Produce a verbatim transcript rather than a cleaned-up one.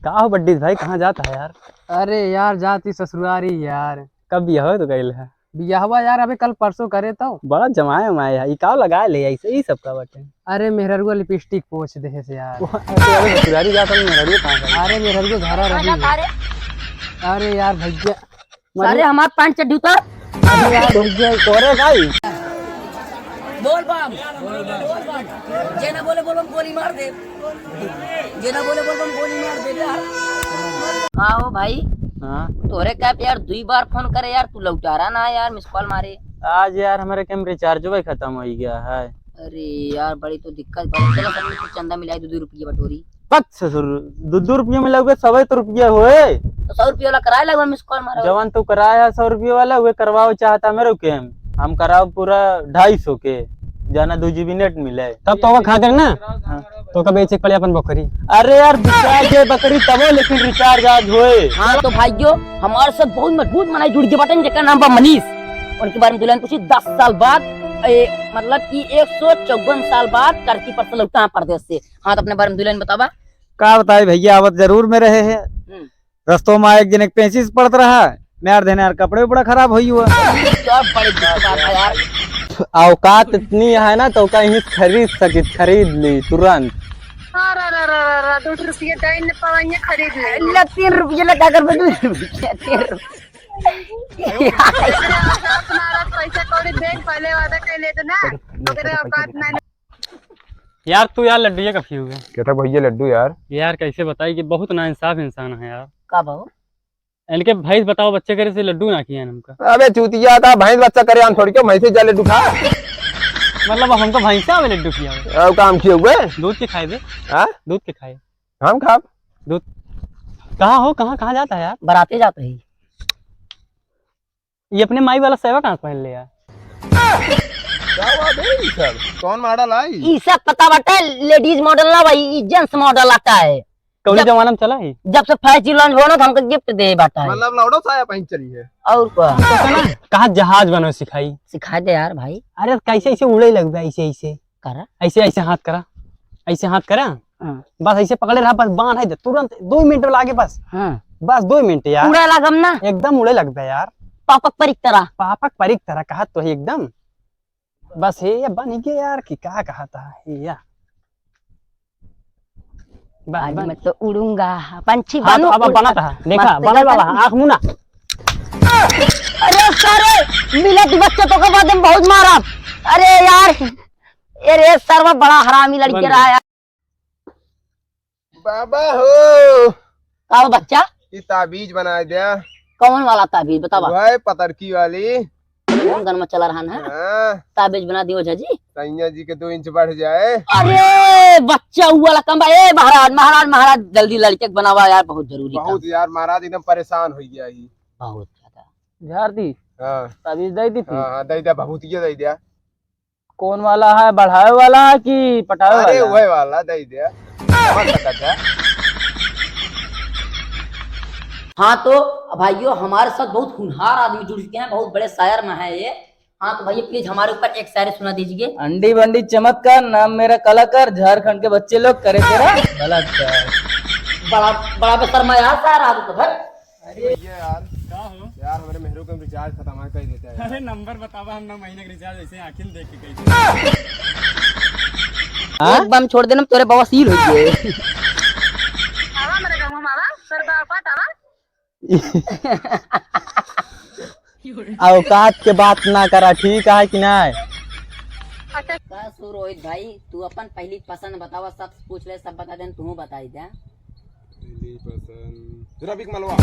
का हो बड्डीस भाई, कहाँ जात है यार? अरे यार, जात ही ससुरारी यार। कब बियाह तो कइल है? बियाहवा यार, अबे कल परसों करे तो। बड़ा जमाए उमाए है, ई का लगा ले ऐसे, ई सब का बाटे? अरे मेहररुआ लिपस्टिक पोछ दे से यार। वो, अरे, अबे ससुरारी जात है, मेहररुआ कहाँ गई? अरे मेहररुआ घरा रही है। अरे यार भैया, सारे हमार पैंट चड्ढी उतार। अरे यार, रुक जा, तोरे का ही? बोल बम। जे ना बोले बोल बम गोली मार दे। जे ना बोले बोल बम गोली मार दे यार। का हो भाई? हाँ। तोरे का पे यार दुई बार फोन करे यार, तू लौटारा ना यार, मिस कॉल मारे। आज यार हमारे के में रिचार्ज भी खत्म हो गया है। अरे यार, बड़ी तो दिक्कत बा। चलो, सब मिलके चंदा मिलाई, दो दो रुपये बटोरी। बस ससुर, दो दो रुपये में लगे, सौ तो रुपये होए। तो सौ रुपये वाला कराए लगवा, मिस कॉल मारो। जवन तू कराया है सौ रुपये वाला, उहे करवाओ चाहता मेरे के हम। हम कराओ पूरा ढाई सौ के, जाना दो जीबी नेट मिले। तब तो ओका खा कर ना, हाँ। तो ओका बेचे के पड़े अपन बकरी। अरे यार, बिका के बकरी तबो, लेकिन रिचार्ज आज होए। हाँ तो भाइयों, हमारे साथ बहुत मजबूत मनाई जुड़ गए बटन, जेकर नाम बा मनीष। उनके बारे में दुल्हन पूछी, दस साल बाद, ए, मतलब कि एक सौ चौवन साल बाद करती परसों लौटा है परदेश से। हाँ, तो अपने बारे में दुल्हन बतावा। का बताई भैया, आवत जरूर में रहे हैं। हम्म। रस्तों में एक दिन एक पेंसिस पड़त रहा, मैं यार देने यार कपड़े उपड़ा खराब होई हुआ। ये तो बड़ी दिक्कत बात है यार। औकात इतनी है ना, तो का ही खरीद सकित, खरीद ली तुरंत। अरे, अरे, अरे, अरे, अरे, दो रुपये दाइन न पवाइए, खरीद ले। ले, तीन रुपये लगा कर बैठ, तीन रुपये। अरे, औकात ना रहा, पैसा कौड़ी देख, पहले वादा कर लेते ना, ओकरे औकात ना। यार, तू यार लड्डू ये कब हुए? क्या था भैया लड्डू यार? यार, कैसे बताई कि बहुत नाइंसाफ इंसान है यार। का बाबू? इनके भैंस बताओ, बच्चे करे से लड्डू ना किया हमका। अबे चूतिया था, भैंस बच्चा करे, हम थोड़ी क्यों भैंसे जा लड्डू खा। मतलब, हम तो भैंसा में लड्डू किया है। और काम किए हुए? दूध के खाए बे। हाँ? दूध के खाए। हम खाब। दूध। कहाँ हो, कहाँ, कहाँ जाता है यार? बराते जाता है। ये अपने माई वाला सेवा कहाँ से पहन ले यार? क्या बात है ये सब? कौन मॉडल आई? ई सब पता बाटे, लेडीज मॉडल ना भाई, ई जेंट्स मॉडल आता है। कौन जब, जमाना में चला है? जब से फैंसी लॉन्च होना तो हमको गिफ्ट दे बाटा है। मतलब लौड़ो साया पहन चली है। और का? कहाँ जहाज बनावे सिखाई? सिखा दे यार भाई। अरे कैसे ऐसे उड़े लगबे, ऐसे ऐसे। करा। ऐसे, ऐसे हाथ करा, ऐसे हाथ करा। हाँ। बस ऐसे पकड़े रहा, बस बांध है दे, तुरंत दो मिनट में लागे बस। हाँ। बस दो मिनट यार। उड़े लागम ना। एकदम उड़े लगबे यार। पापक परिक तरह। पापक परिक तरह कहा तो है एकदम। बस हे, ये बन गया यार कि का कहा था ये यार। बस आज बन। मैं तो उड़ूंगा, पंछी हाँ, तो बनूं, अब उड़ूंगा। बनाता है, देखा, मस्त बनल वाला है, आँख मुना। अरे सारे, मिलत बच्चे तो के बाद में बहुत मारा। अरे यार, अरे सरवा बड़ा हरामी लड़के बन रहा गया। यार। बाबा हो। का हो बच्चा? ये ताबीज बनाए द्या। कौन वाला ताबीज बतावा? वह पतरकी वाली। कौन गन में चला रहा है? हाँ। ताबीज बना दियो ओझा जी। सैया जी के दो इंच बढ़ जाए। अरे बच्चा, वो वाला कम बा। ए महाराज, महाराज, महाराज, जल्दी लड़के के बनावा यार, बहुत जरूरी बहुत काम। यार, महाराज एकदम परेशान हो गया ही। बहुत ज्यादा। झाड़ दी। हाँ। ताबीज दे दी फिर। हाँ, हाँ, दे द्या, भभूतिया दे द्या। कौन वाला है, बढ़ावे वाला है कि पटावे अरे, वाला? वही वाला दे द्या। समझ सकत है। हाँ तो भाइयों, हमारे साथ बहुत होनहार आदमी जुड़ चुके हैं, बहुत बड़े शायर में है ये। हाँ तो भैया, प्लीज हमारे ऊपर एक शायरी सुना दीजिए। अंडी बंडी चमत्कार, नाम मेरा कलाकार, झारखंड के बच्चे लोग करे तेरा बलात्कार। बड़ा, बड़ा बेशर्मा यार, शायर आदमी तो भाई। अरे भैया यार, का हो? यार, हमारे मेहरू का रिचार्ज खत्म है, कह देता है। अरे नंबर बतावा, हम नौ महीने का रिचार्ज ऐसे आँखिन देख के कह देते। हाँ? एक बम छोड़ देना, तोरे बवासीर हो गए। आवा मेरे गाँव में आवा, सर बापा तावा। औकात के बात ना करा, ठीक है कि नहीं? अच्छा। का सो रोहित भाई, तू अपन पहली पसंद बतावा, सब पूछ ले, सब बता देन, तू बताई दे। पहली पसंद रफीक मलवा।